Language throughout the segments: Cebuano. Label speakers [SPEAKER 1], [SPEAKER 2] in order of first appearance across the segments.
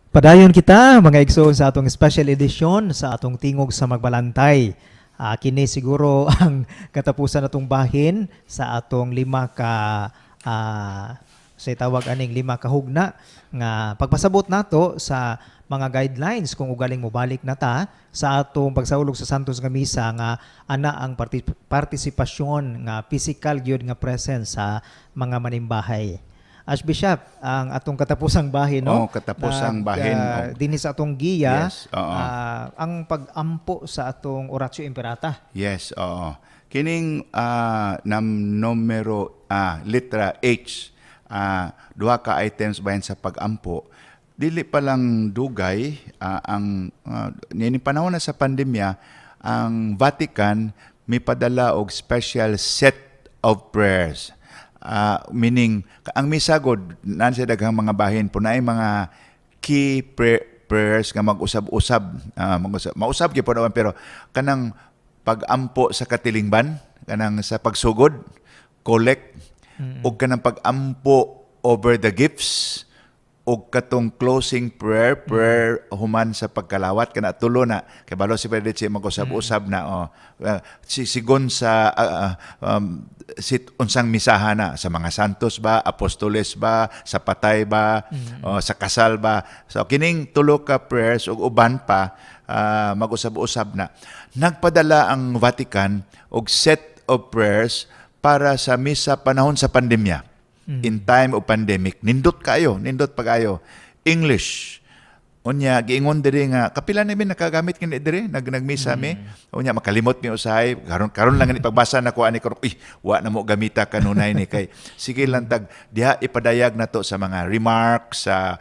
[SPEAKER 1] Padayon kita, mga igsoon, sa atong special edition sa atong Tingog sa Magbalantay. Kini siguro ang katapusan natong bahin sa atong lima ka sa tawag aning lima ka hugna nga pagpasabot nato sa mga guidelines kung ugaling mobalik na ta sa atong pagsaulog sa Santos nga Misa nga ana ang partisipasyon nga physical gyud nga presence sa mga manimbahay. Archbishop, ang atong katapusang bahin, no?
[SPEAKER 2] Oo, katapusang bahin.
[SPEAKER 1] Dinhi sa atong giya,
[SPEAKER 2] Yes, oo.
[SPEAKER 1] Ang pag-ampo sa atong Oratio Imperata.
[SPEAKER 2] Yes, oo. Kining nam numero letra H, duha ka items bahin sa pag-ampo. Dili pa lang dugay ang niining panahon na sa pandemya, ang Vatican may padala og special set of prayers. Meaning ang misa gud naa sa daghang mga bahin po naay mga key prayers nga mag-usab-usab, mag-usab mausab gyud po naman, pero kanang pag-ampo sa katilingban, kanang sa pagsugod, collect, ug kanang pag-ampo over the gifts, ug katong closing prayer, prayer human sa pagkalawat, kana tulo na kay balo si Padre si mag-usab-usab na, oh. Si sigon sa sit unsang misaha na, sa mga santos ba, apostoles ba, sa patay ba, oh, sa kasal ba. So kining tulo ka prayers ug uban pa, mag-usab-usab na. Nagpadala ang Vatican og set of prayers para sa misa panahon sa pandemya. In time of pandemic, nindot kayo, nindot pagayo. English. Unya giingon diri nga kapila na mi nakagamit kini diri, nagmisa mi. Unya makalimot mi usahay, karon karon lang ni pagbasa nako ani karon, "Uy, wa na mo gamita kanunay ni," kay sige lang tag diha ipadayag nato sa mga remarks sa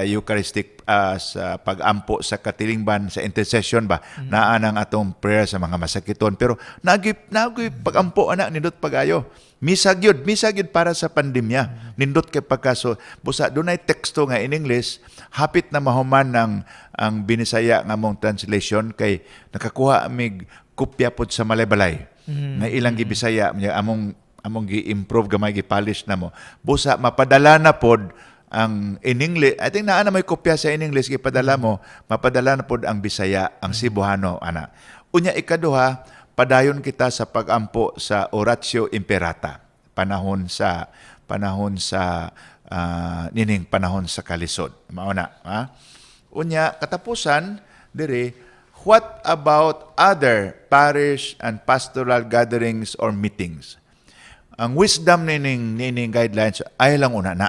[SPEAKER 2] Eucharistic, sa pagampo sa katilingban, sa intercession ba, naa nang atong prayer sa mga masakiton, pero nagi nagi pagampo ana, nindot pagayo. Misa gyud, misa gyud para sa pandemya. Nindot kay pagkaso busa dunay teksto nga in English, hapit na mahuman ng ang Binisaya nga mong translation kay nakakuha mig kopya pod sa Malaybalay nga ilang gibisaya niya, among gi-improve gamay, gi-polish na mo. Busa mapadala na pod ang in English. I think naa na may kopya sa in English gipadala mo, mapadala na pod ang Bisaya, ang Cebuano ana. Unya ikaduha, padayon kita sa pagampo sa Oratio Imperata panahon sa nining panahon sa kalisod. Mao na, ha? Unya katapusan diri, what about other parish and pastoral gatherings or meetings? Ang wisdom nining guidelines ay lang una na.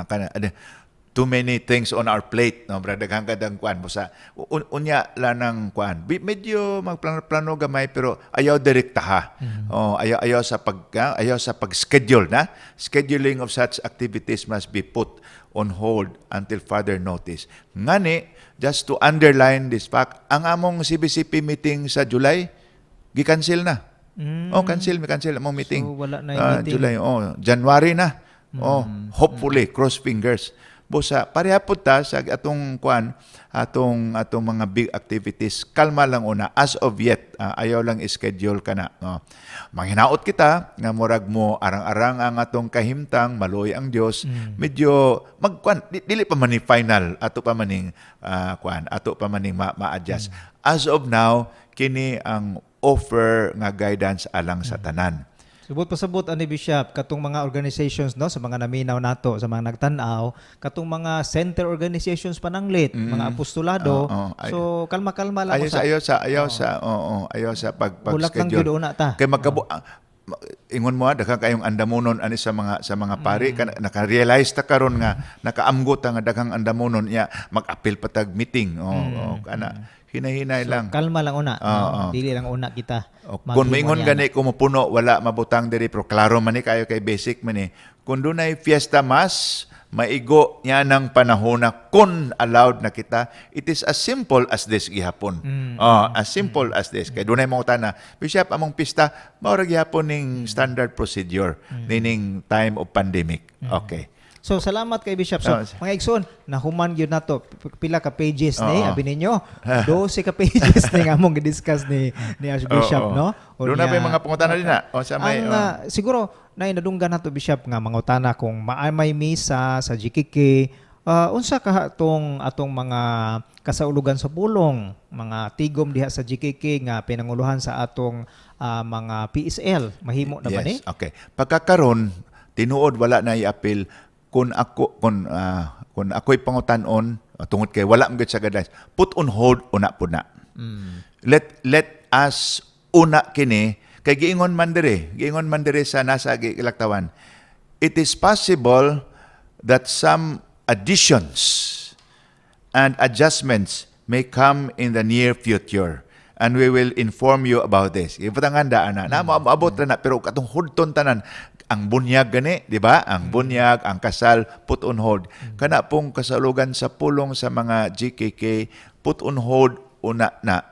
[SPEAKER 2] Kana too many things on our plate, no, brad, daghan kadang kuan mo sa unya lang ng kuan. Medyo magplano-plano gamay pero ayaw direkta, ha. Oh, ayaw sa pag-schedule na. Scheduling of such activities must be put on hold until further notice. Ngani, just to underline this fact, ang among CBCP meeting sa July gi-cancel na. Oh, cancel, mi cancel among meeting.
[SPEAKER 1] So, wala na yung meeting.
[SPEAKER 2] July, oh, January na. Oh, hopefully, cross fingers. Busa pareha pud ta sa atong kuan, atong mga big activities, kalma lang una as of yet. Ayaw lang schedule ka na, no. Manghinaot kita nga murag mo arang-arang ang atong kahimtang, maluoy ang Dios. Medyo magkuan, dili pa man ni final, ato pa maning kuan, ato pa maning ma-adjust. As of now, kini ang offer nga guidance alang sa tanan.
[SPEAKER 1] Subot pasabot ani, Bishop, katong mga organizations, no, sa mga naminaw nato, sa mga nagtan-aw, katong mga center organizations pananglit, mga apostolado.
[SPEAKER 2] Oo.
[SPEAKER 1] So kalma-kalma lang
[SPEAKER 2] Ayaw
[SPEAKER 1] usa.
[SPEAKER 2] sa ayaw sa ayaw sa oo, ayaw sa pag
[SPEAKER 1] Bulak lang
[SPEAKER 2] schedule.
[SPEAKER 1] gyud una ta.
[SPEAKER 2] Kay magkabo ingon mo, daghan kayong andamonon ani sa mga pari. Naka-realize ta karon nga nakaamgot ta nga daghang andamonon ya, mag-apil pa tag meeting. Oh, kana hinay-hinay lang.
[SPEAKER 1] Kalma lang una,
[SPEAKER 2] Oo,
[SPEAKER 1] no?
[SPEAKER 2] oo.
[SPEAKER 1] Dili lang una kita.
[SPEAKER 2] O, kung maingon
[SPEAKER 1] maghimo
[SPEAKER 2] gani kung mopuno, wala mabutang diri, pero klaro man ni kayo kay basic man ni. Kung dunay fiesta mass, maigo niya ng panahon na kung allowed na kita, it is as simple as this gihapon. Oh, as simple as this. Kay dunay mga na, "Bishop, among pista," mao ra gihapon ning standard procedure nining time of pandemic. Okay.
[SPEAKER 1] So salamat kay Bishop. So mga igsoon, nahuman gyud nato pila ka pages ni abi ninyo. 12 ka pages ni nga among gi-discuss ni Archbishop, no?
[SPEAKER 2] Doon na ba yung mga pangutana din na? O sa may
[SPEAKER 1] Ang siguro na inadunggan nato, Bishop, nga mangutana kung maay may misa sa GKK. Unsa kaha tong atong mga kasaulugan sa pulong, mga tigom diha sa GKK nga pinanguluhan sa atong mga PSL, mahimo na ba ni?
[SPEAKER 2] Yes, okay. Pagkakaron, tinuod wala na i-appeal kung ako'y pangutan-on tungod kay wala man gyud sa guidelines, put on hold una pud na. Let us una kini kay giingon man dire sa nasa gilaktawan. It is possible that some additions and adjustments may come in the near future and we will inform you about this. Ibutang handa ana. Na moabot ra na, pero katong hudton tanan ang bunyag gani, di ba? Ang bunyag, ang kasal, put on hold. Kana pong kasalugan sa pulong sa mga GKK, put on hold una na.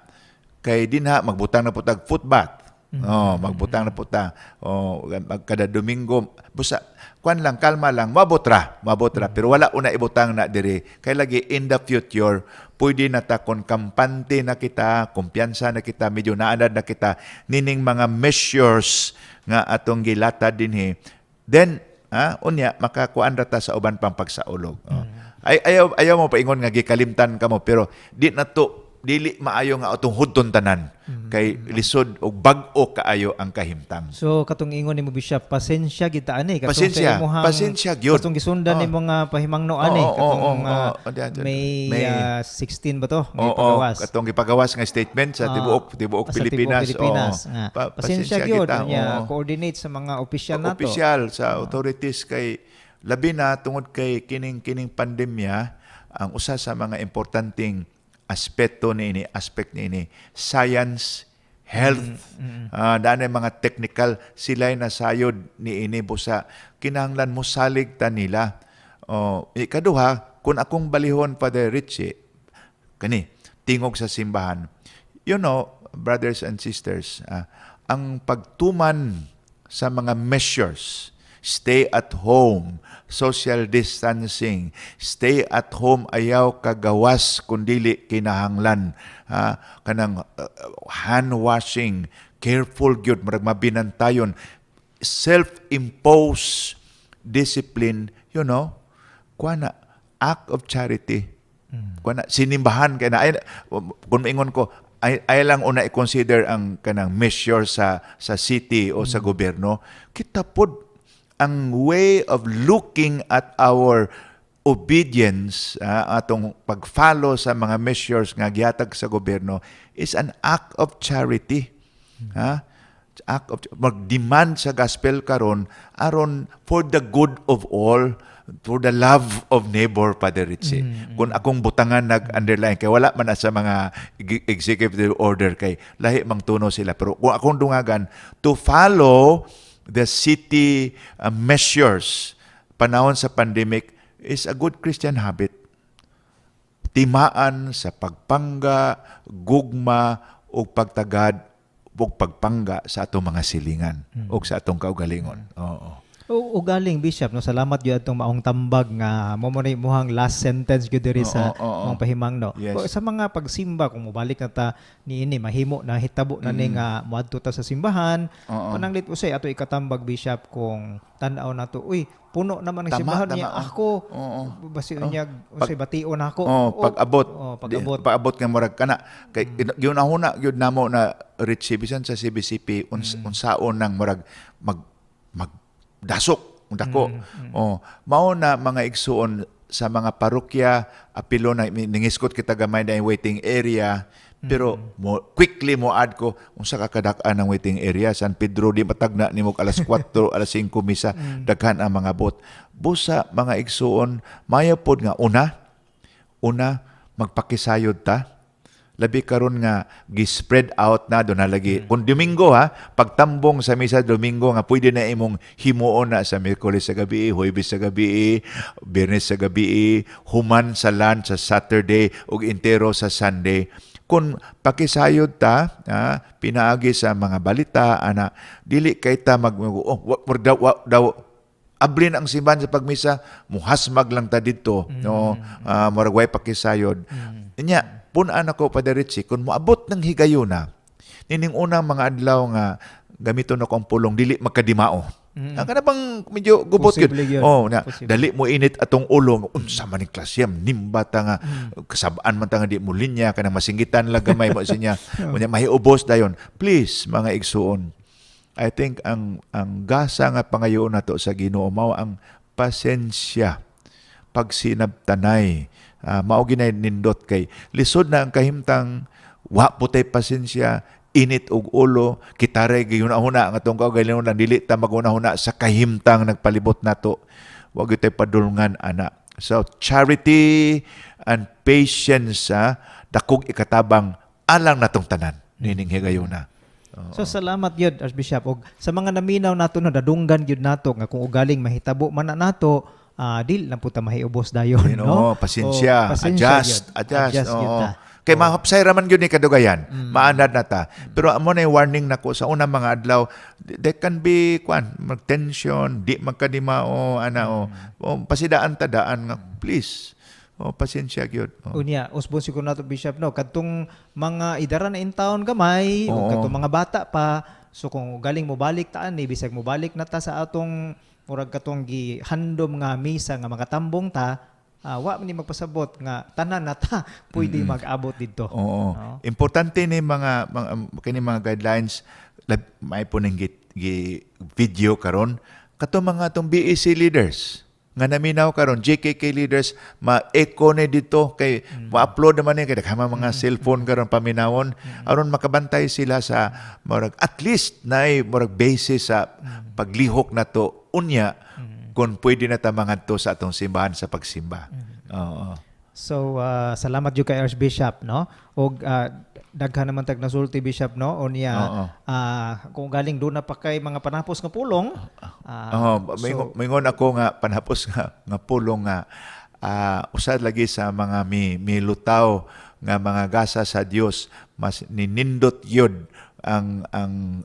[SPEAKER 2] Kay dinha magbutang na pud tag footbath. Oh, magbutang na pud ta. Oh, kada Domingo busa kwan lang, kalma lang, mabot ra, mabot ra, pero wala una ibutang na diri kay lagi in the future pwede na ta kon kampante na kita, kumpiyansa na kita, medyo naanad na kita nining mga measures nga atong gilatad dinhi, then unya makakuan ra ta sa uban pang pagsaulog. Oh. Ay ayaw ayaw mo paingon nga gikalimtan kamo, pero di na to, dili maayo nga atong hudton tanan kay lisod og bag-o kaayo ang kahimtang.
[SPEAKER 1] So katong ingon nimo, Bishop, pasensya kita ani katong
[SPEAKER 2] Pasensya,
[SPEAKER 1] sa imuhang
[SPEAKER 2] pasensya gyud.
[SPEAKER 1] Katong gisundan ni mga pahimangno ani katong May 16 ba to nga ipagawas?
[SPEAKER 2] Katong gipagawas nga statement sa tibuok tibuok
[SPEAKER 1] sa
[SPEAKER 2] Pilipinas.
[SPEAKER 1] Tibuok Pilipinas. Nga. Pasensya gyud
[SPEAKER 2] kita,
[SPEAKER 1] unya, coordinate sa mga opisyal nato.
[SPEAKER 2] Opisyal sa authorities kay labi na tungod kay kining pandemya, ang usa sa mga importanteng aspeto niini, aspect niini, science, health, daan mga technical sila'y nasayod niini, busa kinahanglan mo salig ta nila. Oh, ikaduha, kung akong balihon, Father Richie, kani tingog sa simbahan. Brothers and sisters, ang pagtuman sa mga measures, stay at home, social distancing, stay at home, ayaw kagawas kung dili kinahanglan, kanang hand washing, careful gyud, murag mabinantayon, self-imposed discipline, kuha na, act of charity. Kuha na, sinimbahan kay na ay, kung maingon ko, ay lang una i-consider ang kanang measure sa city o sa gobyerno. Kita pod ang way of looking at our obedience, atong pag-follow sa mga measures nga gihatag sa gobyerno is an act of charity. Ha? Act of mag-demand sa gospel karon aron for the good of all, for the love of neighbor, Father Ritchie. Kung akong butangan nag-underline kay wala man na sa mga executive order kay lahi mang tuno sila, pero kung akong dungagan, to follow the city measures panahon sa pandemic is a good Christian habit, timaan sa pagpangga, gugma ug pagtagad ug pagpangga sa atong mga silingan ug sa atong kaugalingon. Oo.
[SPEAKER 1] O galing, Bishop, no, salamat gyud atong maong tambag nga mo na imuhang last sentence gyud diri sa
[SPEAKER 2] Oo, oo, oo.
[SPEAKER 1] mga pahimangno.
[SPEAKER 2] Yes.
[SPEAKER 1] O, sa mga pagsimba, kung mobalik na ta niini, mahimo na, hitabo na ni nga moadto ta sa simbahan, pananglit usay ato ikatambag, Bishop, kung tan-aw nato, uy, puno naman ang simbahan niya, ako basi unyag usay bation ako.
[SPEAKER 2] Oh, pag-abot.
[SPEAKER 1] Oh, pag-abot.
[SPEAKER 2] Pag-abot nga murag kana kay giunahuna gyud namo na, Richie, bisan sa CBCP unsaon nang murag mag mag dasok dako. Oh, mao na, mga igsuon sa mga parokya, apilo na ningiskot kita gamay na yung waiting area, pero mo quickly mo add ko unsa ka kadak-an ang waiting area San Pedro, di matagna nimo alas 4, alas 5 misa, daghan ang mga bot. Busa, mga igsuon, mayo pod nga una una magpakisayod ta, labi karon nga gi-spread out na do na lagi kung Domingo, ha, pagtambong sa misa Domingo nga pwede na imong himuon na sa Miyerkules sa gabi, Huwebes sa gabi, Biyernes sa gabi, human sa lunch sa Saturday ug entero sa Sunday. Kung pakisayod ta, pinaagi sa mga balita ana, dili kay ta mag oh, wa, daw ablin ang simbahan sa pagmisa, muhasmag lang ta didto, no, murag way pakisayod. Nya pun-an ako, Father Richie, kung moabot ng higayuna nining unang mga adlaw nga gamiton ako ang pulong dili magkadimao. Ang kana bang medyo gubot gyud.
[SPEAKER 1] Posible gyud.
[SPEAKER 2] Oh, na
[SPEAKER 1] Posible.
[SPEAKER 2] Dali mo init atong ulo nga, unsa man ning klase, nimba ta nga kasab-an man ta nga di mo linya, kanang masinggitan lang gamay mo sinya. Unya mahiubos dayon. Please, mga igsuon. I think ang gasa nga pangayoon nato sa Ginoo mao ang pasensya, pagsinabtanay. Mao ginay nindot kay lisod na ang kahimtang wa po tay pasensya, init og ulo, kita ray gihuna-huna ang atong kaugalingon lang, dili ta maghuna-huna sa kahimtang nagpalibot nato. Wa gyud tay padulngan ana. So charity and patience, dakog ikatabang alang natong tanan nining higayuna.
[SPEAKER 1] So salamat gyud, Archbishop, og sa mga naminaw nato, no, dadunggan gyud nato nga kung ugaling mahitabo man na nato, dili lang po ta mahiubos dayon, no?
[SPEAKER 2] Pasensya,
[SPEAKER 1] O, pasensya
[SPEAKER 2] adjust,
[SPEAKER 1] gyud.
[SPEAKER 2] Adjust,
[SPEAKER 1] Adjust gyud
[SPEAKER 2] oo.
[SPEAKER 1] ta.
[SPEAKER 2] Kay mahapsay ra man gyud ni kadugayan, maanad na ta. Pero amo na yung warning nako sa unang mga adlaw, there can be kwan, mag-tension, di magkadimao ana o. O pasidaan ta daan nga please. O pasensya gyud. O.
[SPEAKER 1] Unya, usbon siguro nato, Bishop, no, kadtong mga idara na in town gamay o kadtong mga bata pa, so kung galing mo balik taan ni, bisag mo balik na ta sa atong murag katong gihandom nga misa nga makatambong ta, wa man ni magpasabot nga tanan na ta pwede mag-abot didto.
[SPEAKER 2] Oo.
[SPEAKER 1] Oo.
[SPEAKER 2] Importante ni mga kini mga guidelines, may po ning gi video karon kato mga atong BEC leaders nga naminaw karon, JKK leaders, ma-echo ni dito kay ma-upload naman ni kay daghan man mga cellphone karon paminawon, aron makabantay sila sa murag at least naay murag basis sa paglihok nato unya kung pwede na ta mangadto sa atong simbahan sa pagsimba. Oo.
[SPEAKER 1] So salamat jud kay Archbishop, no. Og daghan naman tag nasulti, Bishop, no. Unya kung galing doon na pa kay mga panapos nga pulong,
[SPEAKER 2] Oo, mingon ako nga panapos nga pulong nga usad lagi sa mga mi milutaw nga mga gasa sa Dios, mas ninindot yun ang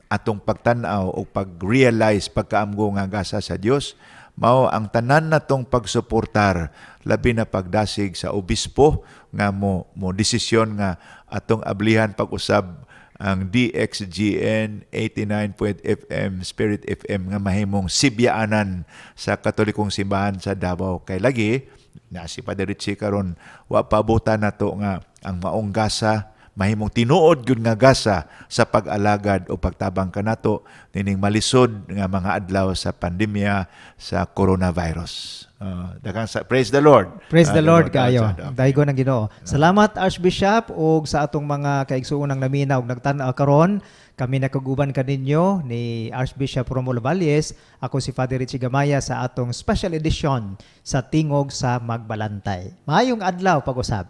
[SPEAKER 2] atong pagtan-aw o pag-realize, pagkaamgo nga gasa sa Dios mao ang tanan natong pagsuportar, labi na pagdasig sa obispo nga mo desisyon nga atong ablihan pag-usab ang DXGN 89 FM Spirit FM nga mahimong sibyaanan sa Katolikong Simbahan sa Davao, kay lagi na si Padre Richie karon wa pabutan nato nga ang maong gasa mahimong tinuod gyud nga gasa sa pag-alagad o pagtabang kanato nining malisod nga mga adlaw sa pandemya sa coronavirus. Daghang sa praise the Lord.
[SPEAKER 1] Praise the Lord kaayo. Daygon ang Ginoo. Salamat, Archbishop, ug sa atong mga kaigsuonang naminaw ug nagtan-aw karon. Kami nakaguban kaninyo ni Archbishop Romulo Valles. Ako si Father Richie Gamaya sa atong special edition sa Tingog sa Magbalantay. Maayong adlaw pag-usab.